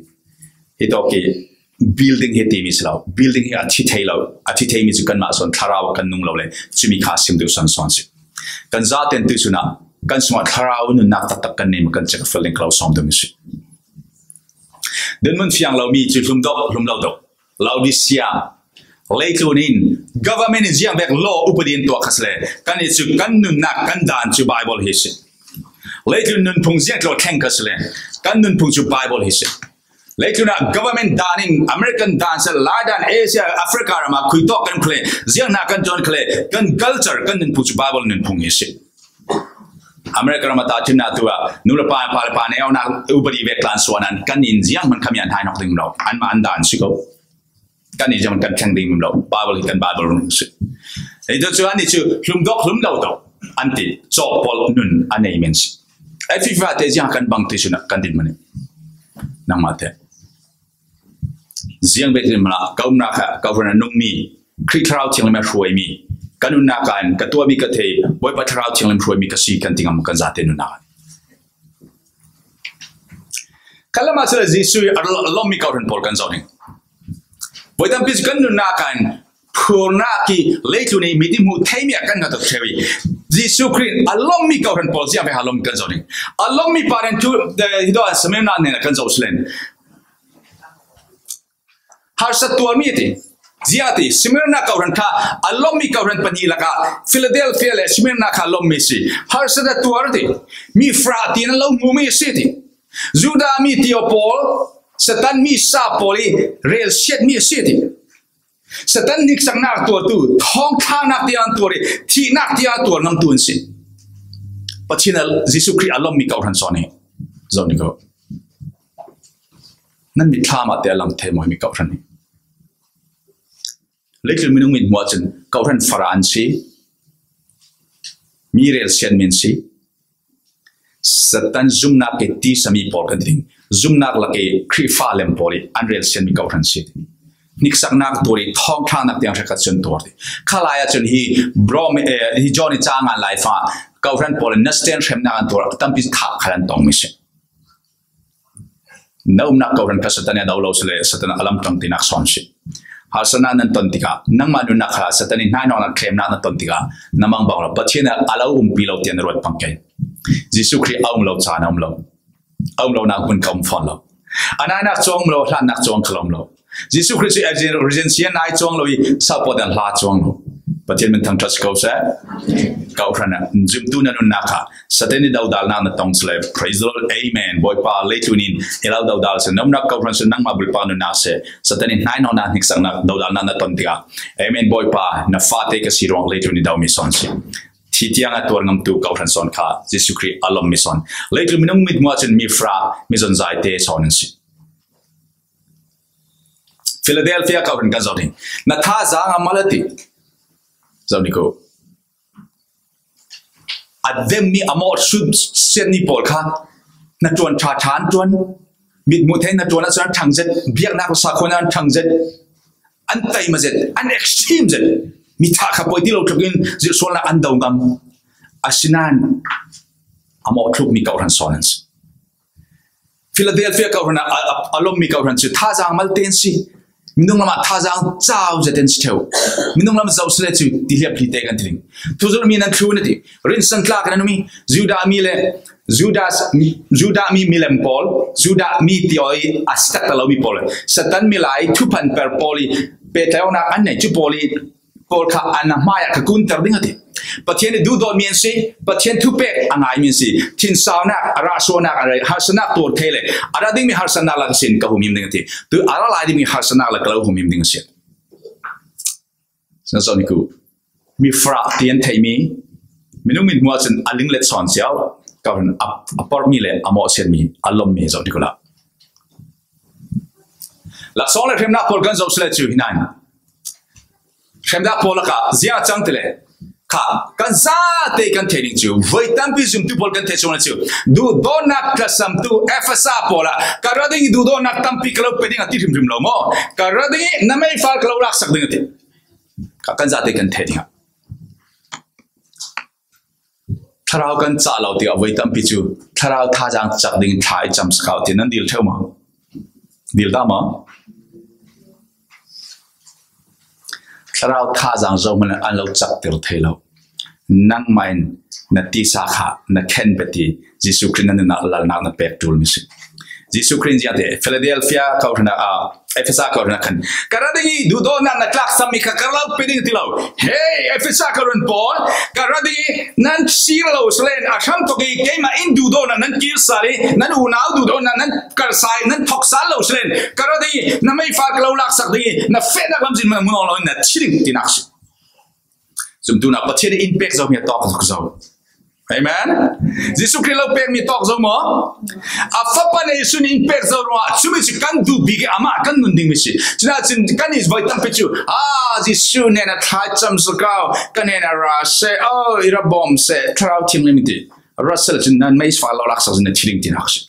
Hi tawk i building hi timi si lo. Building hi a thi thei lo. A thi theimi cu kanmah sawn thlarau kan nung lo le cumi kha sim duh sawn sawn si. Kan zaten tuisun ah kan sungah thlarau nunnak taktak kan nei maw kan cek fel ding ka lo sawm ding si. Dinhmun fiang lomi cu hlum dok, hlum lo dok. Laodicea, leitlun in government in ziang bek law upadi an tuah kha si le, kan i cu kan nunnak kan dan cu Bible hi si. Leitlun nunphung ziang tlawh thleng kha si le, kan nunphung cu Bible hi si. Leitlun ah government dan in American dan si, lai dan Asia, Africa ram ah khui tawk kan khale, ziang hna kan tuan khale, kan culture, kan nunphung cu Bible nunphung hi si. America ram ah tahṭhimnak tu ah nu le pa, pa le pa neu nak upadi vek tlan suah nan kan in ziang hman khami an hai hnok ding lo. Anmah an dan si ko. Kan in ziang hman kan thleng ding lo. Bible hi kan Bible rung si. Hi tu cu an i cu hlum dok hlum lo dok an ti. Cawk pawl nun a nei men si. Ai fifa te ziang kan bang ti sunah kan din mani. Nangmah te. Ziang bek in mah ka umnak ah ka hun a nungmi Khrih Thlarau Thianghlim a hruaimi, ka nunnak ah in ka tuahmi ka thei, Bawipa Thlarau Thianghlim hruaimi ka si kan ti ngam kan zate nunnak ah. Kan lam ah cun Jesuh a lawmmi kawhhran pawl kan zoh ding. Voi tampi cu kan nunnak ah in phurnak i leitlun i mit i hmuh theimi ah kan hngatuk ṭheu i Jesuh Khrih a lawmmi kawhhran pawl ziang ve ha lawmmi kan zoh ding. A lawmmi pa nen tu hi dawh Samaria nen kan zoh si len. Harsat tuarmi a ti. Zia a ti, Smyrna kawhhran kha a lawmmi kawhhran pahnih lakah Philadelphia le Smyrna kha a lawmmi si. Harsat a tuar a ti. Mi fra tiin an lo hmumi a si a ti. Judah mi tio pawl, Satan mi sa pawl i relsiatmi a si a ti. Satan hniksaknak tuartu, thawngthlaknak tiang tuar i, thihnak tiang tuar ngamtu an si. Pathian a Jesuh Khrih a lawmmi kawhhran sawn hi. Zoh ni ko. Nan mitthlam ah te a lang thei maw himi kawhhran hi? Leitlun minung mit hmuah cun kawhhran fara an si, mi relsiatmi an si, Satan zumnak i tisami pawl kan ti ding, zumnak lak i Khrihfa lem pawl i an relsiatmi kawhhran si. Hniksaknak tuar i thawngthlaknak tiang hrekkhat cun tuar ti. Kha lai ah cun hi Rom, eh, hi John i ca ngan lai fa kawhhran pawl in naseten hremnak an tuar, tampi thah khal an tongmi si. Na umnak kawhhran kha Satan a do lo si le, Satan a lamtang tinak sawn si. Harsatnak nan ton tikah, nangmah nunnak kha Satan i hnainawknak thlemnak na ton tikah, na mang bang lo, Pathian a lo umpi lo tiah na ruat pang kei. Jesu Khrih a um lo caan a um lo. A um lo nak hmun kha um fawn lo. A nainak cuang um lo, a hlatnak cuang kha lo um lo. Jesu Khrih cu urgency a nai cuang lo i, sapawt an hla cuang lo. Pathian min thangṭhat si ko seh. Kawhhran ah zumtu na nunnak kha Satan i dodalnak na tong si le. Praise the Lord. Amen. Bawipa, leitlun in i lo dodal si. Na umnak kawhhran si, nangmah bulpak nunnak si. Satan i hnainawhnak, hniksaknak, dodalnak na ton tikah, Amen, Bawipa, na fate ka si ruang leitlun i domi sawn si. Thi tiang a tuar ngamtu kawhhran sawn kha Jesu Khrih a lawmmi sawn. Leitlun minung mit hmuah cun mi fra, mi zonzaite sawn an si. Philadelphia kawhhran kan zoh ding. Na thazaang a mal a ti. Zoh ni ko. A demmi a mawh hrut siatmi pawl kha na ṭuan ṭha ṭha an ṭuan. Mit hmuh theih na ṭuan ahcun an ṭhang zet, biaknak le sakhuan an ṭhang zet, an taima zet, an extreme zet. Mi thah kha poi ti lo tlukin zirhsualnak an do ngam. Asinain a mawh tlukmi kawhhran sawn an si. Philadelphia kawhhran a, a, a lawmmi kawhhran cu thazaang malte an si. Minung lamah thazaang cau zet an si ṭheu. Minung lam zoh si le cu ti hliapli te kan ti ding. Thuzirhmi nan thlun a ti. Rinsan tlak nan um i Judah mi le Judas, Judah mi milem pawl, Judah mi tiawi a si taktak lomi pawl, Satan milai thuphan per pawl i pehtlaihnak an nei cu pawl i pawl kha an hmaiah ka kunter ding a ti. Pathian i duhdawtmi an si, Pathian thupek a ngaimi an si, thinsaunak, a rah suahnak, a rah harsatnak tuar thei le a rah dingmi harsatnak lak sin ka humhim ding a ti. Tu a rah lai dingmi harsatnak lak ka lo humhim ding a si. Sinasawh ni ku, mi fra ti an theihmi, minung mit hmuah cun a linglet sawn cio, ka hun a, a porhmi le a mawhsiatmi, a lommi zoh ni ku la. Laksawng le hremnak pawl kan zoh si le cu hinan. Hremnak pawl lakah ziah cang ti le kha kan zate kan thei ding cu voi tampi zumtu pawl kan thei cuang le cu duhdawtnak tlasamtu Efesa pawl ah ka ra ding i duhdawtnak tampi ka lo pe ding a ti hrimhrim lo maw? Ka ra ding i na meifar ka lo laksak ding a ti. Kha kan zate kan thei ding a. Thlarau kan cah lo tikah voi tampi cu thlarau thazaang cak ding thla i cam sakau ti nan dil ṭheu maw? Dil dah maw? Thlarau thazaang zohman an lo cakter thei lo. Nangmah in na tisa kha na khen peti Jesuh Khrih na nunnak lalnak na pek ṭulmi si. Jesuh Khrih in ziangte Philadelphia kawhhran ah, Efesa kawhhran ah khan ka ra ding i duhdawtnak na tlaksammi kha ka lo pe ding ti lo. Hei Efesa kawhhran pawl, ka ra ding i nan sir lo salen a hram tuk i keimah in duhdawtnak nan kir sal i nan unau duhdawtnak nan karsa i nan thok sal lo salen ka ra ding i na meifar ka lo laksak ding i na fehnak lamzin man mun lo in na thi ding tinak si. Zumtu nak Pathian in pek zomi a tawk zo. Amen. Jesuh Khrih lo pekmi tawk zo maw? A fapa nih Jesuh nih in pek zo ruangah cumi cu kan duh bik i amah kan nun dingmi si. Cunah cun kan i voi tampi cu, a, Jesuh nen a thlai cam zakau, ka nen a ra seh, oh, i ra bawm seh, Thlarau Thianghlim ti. Ra seh le cun nan meifar lo laksak zin na thi ding tinak si.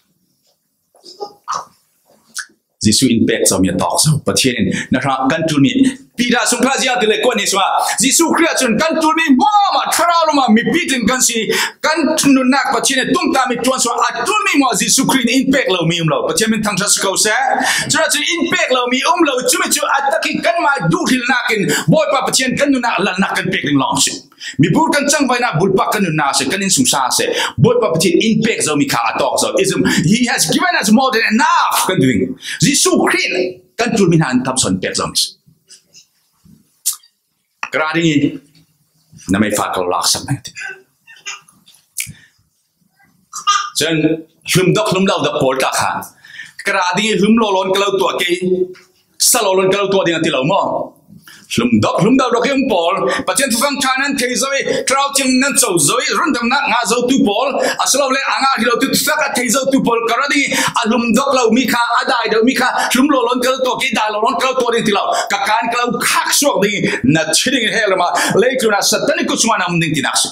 Jesuh in pek zomi a tawk zo. Pathian in na hrang kan ṭulmi Peter sungkha ziah ti le kuan ni sungah Jesuh Khrih ah cun kan ṭulmi hmuahmah thlarau lawmah mipi tlin kan si. Kan nunnak Pathian in tumtahmi ṭuan sungah a ṭulmi hmuah Jesuh Khrih in in pek lomi um lo. Pathian min thangṭhat si ko seh. Cunah cun in pek lomi um lo. Cumi cu a tak i kanmah duhhrilnak in Bawipa Pathian kan nunnak lalnak kan pek ding lawng si. Mibur kan cangvaihnak bulpak kan nunnak a si, kan innsungsang a si. Bawipa Pathian in pek zomi kha a tawk zo. Ism, he has given us more than enough kan ti ding. Jesuh Khrih kan ṭulmi hna an tam sawn pek zomi si. Ka ra ding i na meifar ka lo laksak ding a ti. Cun hlum dok hlum lo dok pawl tla kha ka ra ding i hlum lawlawn ka lo tuah ke, sa lawlawn ka lo tuah ding a ti lo maw? Hlum dok hlum lo dok i um pawl, Pathian thufang ṭha nan thei zo i, Thlarau Thiang nan co zo i, rundamnak ngah zotu pawl, asilole a ngah hi lotu thufak a thei zotu pawl ka ra ding i a hlum dok lomi kha, a dai deuhmi kha hlum lawlawn ka lo tuah ke, dai lawlawn ka lo tuah ding ti lo. Ka kan ka lo khak suak ding i na thi ding i hell ram ah, leitlun ah Satan i kut chungah na um ding tinak si.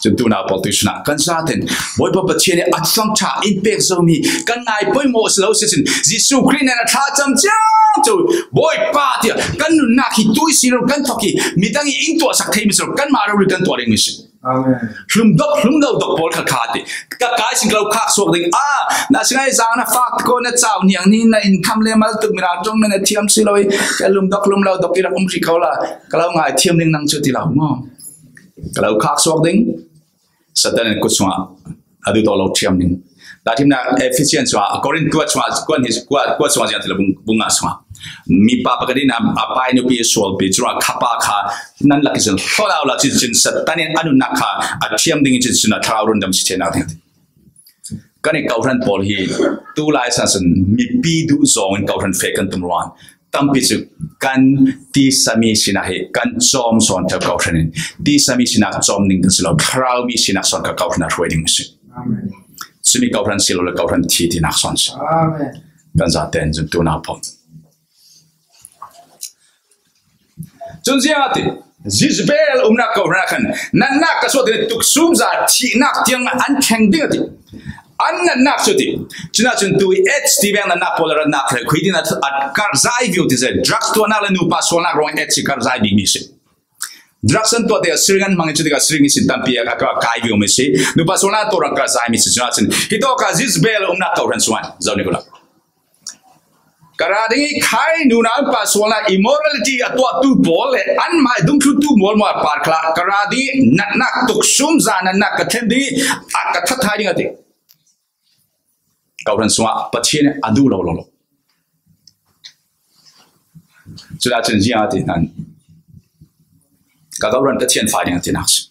Cun tunau pawl tuisun ah kan zaten Bawipa Pathian i a thangṭha in pek zomi kan ngai poimawh si lo si cun Jesuh Khrih nen a thlacam ciangco Bawipa tiah kan nunnak hi tui si lo kan thok i midang i in tuahsak theimi si lo kanmah rori kan tuah dingmi si. Amen. Hlum dok hlum lo dok pawl kha kha ti ka kai sin ka lo khak suak ding a na singai zang na fak ko na cau niang ni na in tham le mal tuk mi ralṭong na thiam si lo i ka hlum dok hlum lo dok i rak um hrih ko la ka lo ngai thiam ding nang cu ti lo maw? Ka lo khak suak ding. Satan in kut sungah a duh tawh lo thiam ding. Tahṭhimna Ephesians sungah, Korin tua sungah, kuan hi, kua, kua sungah ziang ti lo bung, bung nga sungah. Mipa pakhat in a, a pai nupi sualpi, cun a khapa kha nan lak ihsin hlawh lo la cin, cin Satan in a nunnak kha a thiam ding cin, cin a thlarau rundam si theinak ding. Kan i kohhran pawl hi tu lai san cun mipi duh zawng in kohhran feh kan tum ruang. Tampi cu kan tisa mi sinak hi kan cawm sawn ṭheu kohhran in tisa mi sinak cawm ding kan si lo, thlarau mi sinak sawn kha kohhran ah hruai ding si. Amen. Cumi kohhran si lo le kohhran thi tinak sawn si. Amen. Kan zaten cun tu nau pawh. Cun ziang a ti, Jezebel umnak kohhran ah khan natnak ka suah ding, tuksum za thihnak tiang an thleng ding a ti. An natnak cu ti. Cun ahcun tu i AIDS ti veng natnak pawl a ratnak le khui din a, a karhzai viau ti se. Drugs tuahnak le nupa sualnak ruang AIDS i karhzai dingmi si. Drugs an tuah tikah siring an hmang i cu tikah siring ihsin tampi a, a kai viau mi si. Nupa sualnak tuah ruang karhzai mi si. Cun ahcun hi tawk ah Jezebel umnak kohhran sungah zoh ni ko la. Ka ra ding i khai nunau in pa sualnak immorality a tuahtu pawl le anmah i dungthluntu mualmual par khalah ka ra ding i natnak tuksum za natnak ka thlen ding i a ka that hai ding a ti. Kohhran sungah Pathian in a duh lo lo lo. Cudah cun ziang a ti hna. Ka kohhran ka thianfai ding a tinak si.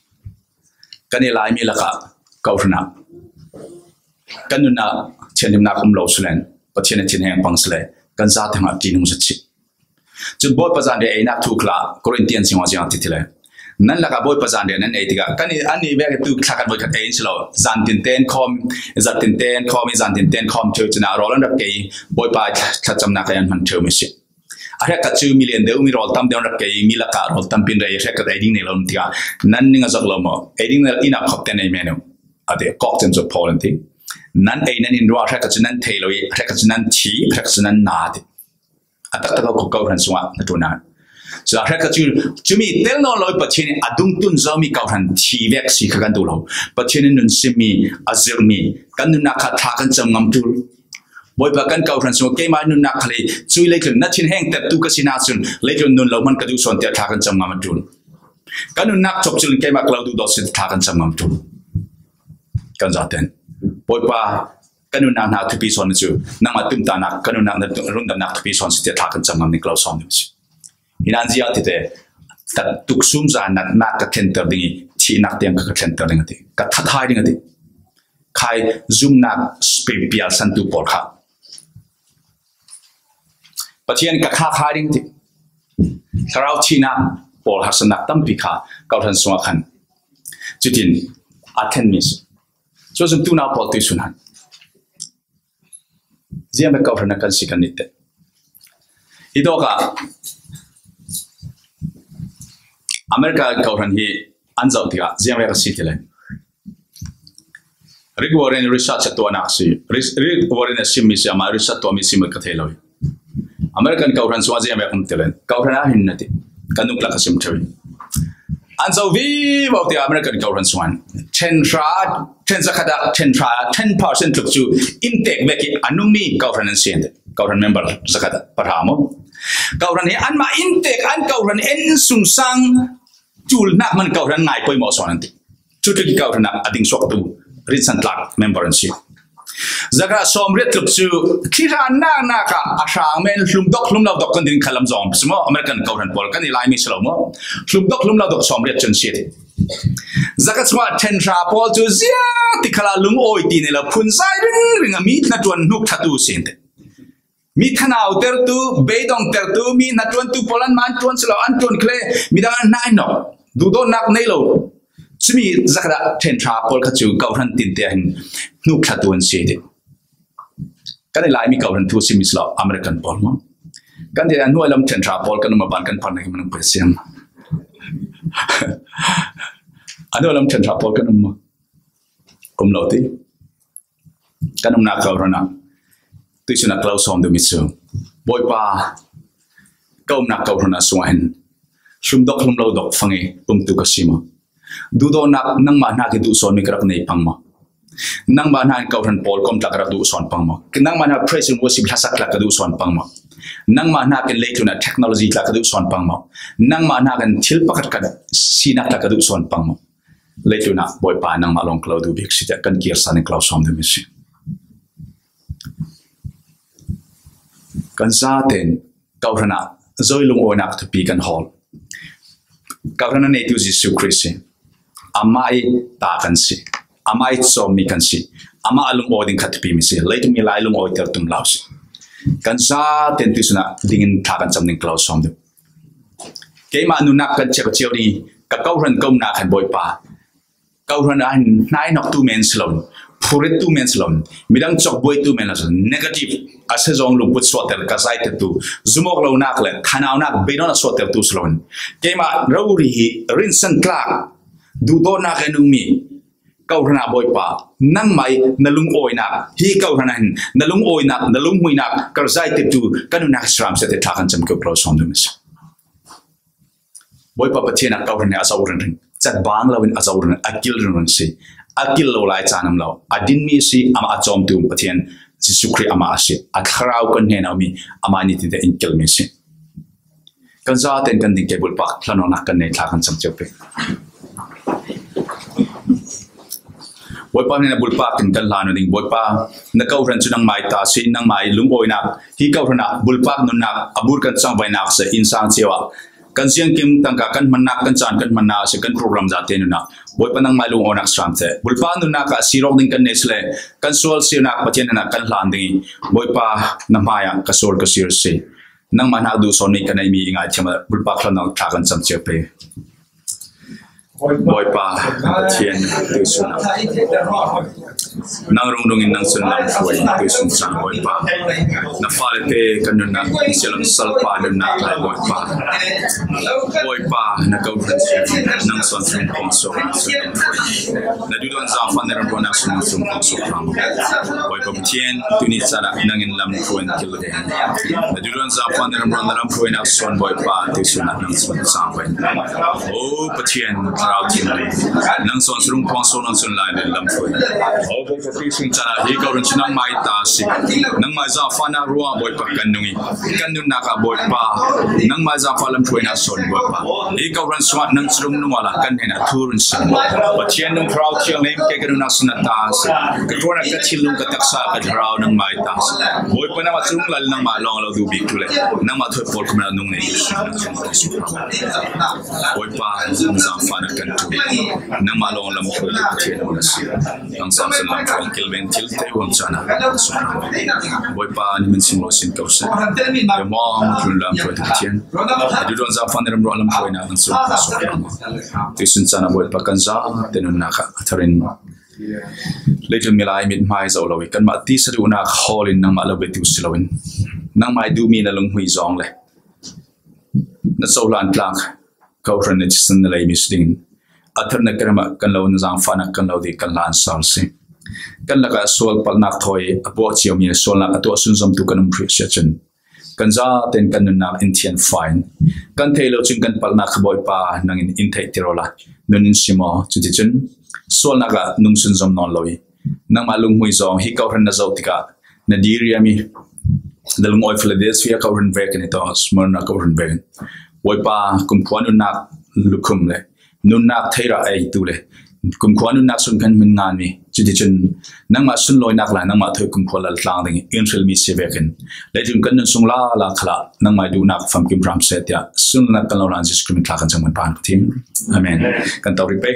Kan i Laimi lakah kohhran ah kan nunnak thianhlimnak um lo si len Pathian a thinheng pang si le kan zate hngah ṭihnung zat si. Cun Bawipa zan ve einak thu khalah Korintian singah ziang ti ti le nan lakah Bawipa zan ve nan ei tikah kan i, an i vek tu thlakat voikhat ei in si lo. Zan tinten khawm, zat tinten khawm i zan tinten khawm ṭheu cun ah rawl an rak kei Bawipa thlacamnak ei an hman ṭheu mi si. A hrekkhat cu milian deuh mi rawl tam deuh rak kei mi lakah rawl tampi in rei hrekkhat ei ding nei lo tikah nan ning a zak lo maw? Ei ding inn ah khop ten ei men uh. A ti kawk cem cu Paul an ti. Nan ei nan in ruah hrekkhat cu nan thei lo i hrekkhat cu nan thi, hrekkhat cu nan na ti. A taktak ko kohhran sungah na ṭuan ah. Cu a hrekkhat cu cumi tel nawn lo i Pathian in a dungtun zomi kohhran thi vek si kha kan duh lo. Pathian in nun simmi, a zirhmi, kan nunnak kha thla kan cam ngam ṭul. Bawipa kan kohhran sungah keimah nunnak khal i cui leitlun na thinheng tertu ka si nak cun leitlun nun lo hman ka duh sawn tiah thla kan cam ngam a ṭul. Ka nunnak cawk cil in keimah ka lo duh dawt si thla kan cam ngam ṭul. Kan zaten Bawipa ka nunnak hna thupi sawn cu nangmah tumtahnak ka nunnak na rundamnak thupi sawn si tiah thla kan cam ngam ning ka lo sawn ding si. Hi nan ziah tite tuksum za natnak ka thlenter ding i thihnak tiang ka, ka thlenter ding a ti. Ka that hai ding a ti. Khai zumnak spirit pial santu pawl kha Pathian ka khak hai ding ti. Thlarau thihnak pawl harsatnak tampi kha kohhran sungah khan cutin a thlenmi si. Cucun tunau pawl tuihsun han ziang bek kohhran a kan si kan nit te. Hi tawkah America kohhran hi an zoh tikah ziang bek a si ti le. Rick Warren research a tuahnak si. Rick Warren a simmi si, amah research tuahmi si maw ka thei lo. American kohhran sungah ziang bek um ti le. Kohhran ah hin na ti. Kan nuklak a sim ṭheu. An zoh vivo ti American kohhran sungah ṭhen hra, ṭhen zakhat ah ṭhen hra, ten percent tluk cu inntek vek i a nungmi kohhran an si an ti. Kohhran member zakhat ah pahra maw? Kohhran hi anmah inntek an kohhran en sungsang ṭulnak hman kohhran ngai poimawh sawn an ti. Cu tluk i kohhran ah a ding suaktu rinsan tlak member an si. Zakhat sawmriat tluk cu thihran naknak ah a hrang men hlum dok hlum lo dok kan din khalam zong si maw? American kohhran pawl kan i Laimi si lo maw? Hlum dok hlum lo dok sawmriat cun si. Zakhat sungah ṭhen hra pawl cu ziang ti khalah lungawi ti nei lo phunzai ringring a mi hnaṭuan hnuk thlatu si an ti. Mi thanautertu, beidongtertu, mi hnaṭuantu pawl anmah an ṭuan si lo, an ṭuan khle, midang an hna in nawk, duhdawtnak nei lo. Cumi zakhat ah ṭhen hra pawl kha cu kohhran tinte ah hin hnuk thlatu an si ti. Kan i Laimi kohhran thu simmi si lo, American pawl maw? Kan ti a hnuai lam ṭhen hra pawl kan um a ban kan phar nih kan um pei siam. A hnuai lam ṭhen hra pawl kan um maw? Um lo ti. Kan umnak kohhran ah tuihsun ah ka lo sawm duhmi cu Bawipa, ka umnak kohhran ah sungah hin hlum dok hlum lo dok fang i umtu ka si maw? Duhdawtnak nangmah hna khi duh sawnmi ka rak nei pang maw? Nangmah hna in kohhran pawl kom tla ka rak duh sawn pang maw? Nangmah hna praise and worship hlasak tla ka duh sawn pang maw? Nangmah hna kin leitlun ah technology tla ka duh sawn pang maw? Nangmah hna kin thil pakhat khat sinak tla ka duh sawn pang maw? Leitlunah Bawipa nangmah lawng ka lo duh bik si tiah kan kir sa ning ka lo sawm ding mi si. Kan zaten kawhranah Zoe lungawinak thupi kan hawl. Kawhran a neitu Jesuh Khrih si. Amah ih ta kan si. Amah ih cawmmi kan si. Amah a lungawi ding kha thupi mi si. Leitung mi lai lungawiter tum lo si. Kan zaten tuisunah dingin thla kan cam ning ka lo sawm ding. Keimah nunnak kan ciak a cio ding ih ka kawhran ka umnak khan Bawipa, kawhran ah hin hnaihnoktu men si loin, phurittu men si loin, midang cawkbuaitu men lo si loin, negative a si zong lungput suahter ka zaitertu, zumawk lonak le thanaunak beidawn a suahtertu si loin, keimah rori hi rinsan tlak duhdawtnak a nungmi kawhran ah Bawipa, nangmah ih na lungawinak, hi kawhran ah hin na lungawinak, na lunghmuinak ka zaitertu ka nunnak si ramsiate thla kan cam keu ka lo sawm ding mi si. Bawipa Pathian ah kawhran hi a zoh ringring, cat bang loin a zoh ringring, a kil ringring si. A kil lo lai caan um lo. A dinmi si, amah a cawmtu Pathian Jesuh Khrih amah a si. A thlarau kan hnenah mi, amah nitinte in kilmi si. Kan zaten kan ding ke bulpak hlanawknak kan nei thla kan cam cio pei. Bawipa hnenah bulpak in kan hlan uh ding. Bawipa, na kawhran cu nangmah ih ta si, nangmah ih lungawinak, hi kawhran ah bulpak nunnak a bur kan cangvaihnak si, innsang cio ah kan ziangkim tangka kan hmannak, kan caan kan hmannak si, kan program zate nunnak Bawipa nangmah ih lungawinak si ramsiate. Bulpak nunnak ah sirawk ding kan nei si le kan sual sinak Pathian hnenah kan hlan ding ih Bawipa na hmaiah ka sual ka sir si. Nangmah hnak duhsawn nih ka neihmi i ngaithiam ah bulpak hlanawk thla kan cam cio pei. Bawipa Pathian, tuisun ah nang rungdung in nang cun lamhruai tuisun caan Bawipa. Na fale te kan nunnak, sialam salpa nunnak lai Bawipa. Bawipa na kawhran si nang sawn sung pawng so nang cun lamhruai. Na duhdawn zaangfahnak ram ruahnak sun nang sung pawng so hram. Bawipa Pathian, tuni caan ah nang in lamhruai in kil ve. Na duhdawn zaangfahnak ram ruah na lamhruainak suan Bawipa tuisun ah nang cun zaangfah in. O Pathian, Thlarau Thianghlim, nang sawn sung pawng so nang cun lai len lamhruai. O Bawipa tuisun caan ah hi kawhran cu nangmah ih ta si. Nangmah ih zaangfahnak ruah Bawipa kan nung ih kan nunnak ah Bawipa, nangmah ih zaangfah lamhruainak sawn Bawipa. Hi kawhran sungah nang cu rung nung ah la kan hnenah thu run sim. Pathian nung Thlarau Thianghlim ke ka nunnak sin a ta si. Ka khuan ah ka thinlung ka taksa ka thlarau nangmah ih ta si. Bawipa nangmah cu rung lai nangmah lawng lo duh bik tu le nangmah thawi pawl khum ah nung nei. Bawipa, nang zaangfahnak kan tu. Nangmah lawng lamhruaitu Pathian na si. Nang sawn sung lamhruai in kil ve in thil te huam caan ah nang sung hram. Bawipa, na min sung lo sin ko seh. Bawipa, lamhruaitu Pathian. Na duhdawn zaangfahnak ram ruah lamhruainak nang sung hram. Tuisun caan ah Bawipa kan zaten nunnak ah a thar in leitlun mi lai mithmai zoh lo ih kanmah tisa duhnak hawl in nangmah lo biatu si loin nangmah ih duhmi na lunghmui zawng le na cohlan tlak kawhran na thisen na leimi si dingin a tharnak kan mah kan lo, na zaangfahnak kan lo dih kan hlan sal si. Kan lakah sual palhnak thawi a puah ciomi le sualnak a tuah sunzomtu kan um hrih si ahcun kan zaten kan nunnak in thianfa in kan theih lo cun kan palhnak kha Bawipa nangin in theihter awla nun in sim aw. Cuticun sualnak ah nung sunzom nawn lo ih nangmah lunghmui zawng hi kawhran na zoh tikah na diriam ih na lungawi Philadelphia kawhran vekin i tawh Smyrna kawhran vekin Bawipa kumkhua nunnak lukhum le nunnak theirah eitu le kumkhua nunnak sun kan hmin nganmi cuticun nangmah sunlawinak la nangmah thawi kumkhua lal tlang ding in hrilmi si vekin leitlun kan nun sung lala khalah nangmah duhnak famkim hram seh tiah sunlawinak kan lo lan Jesuh Khrih min thla kan cang man pan ka thim. Amen. Kan to rih pei.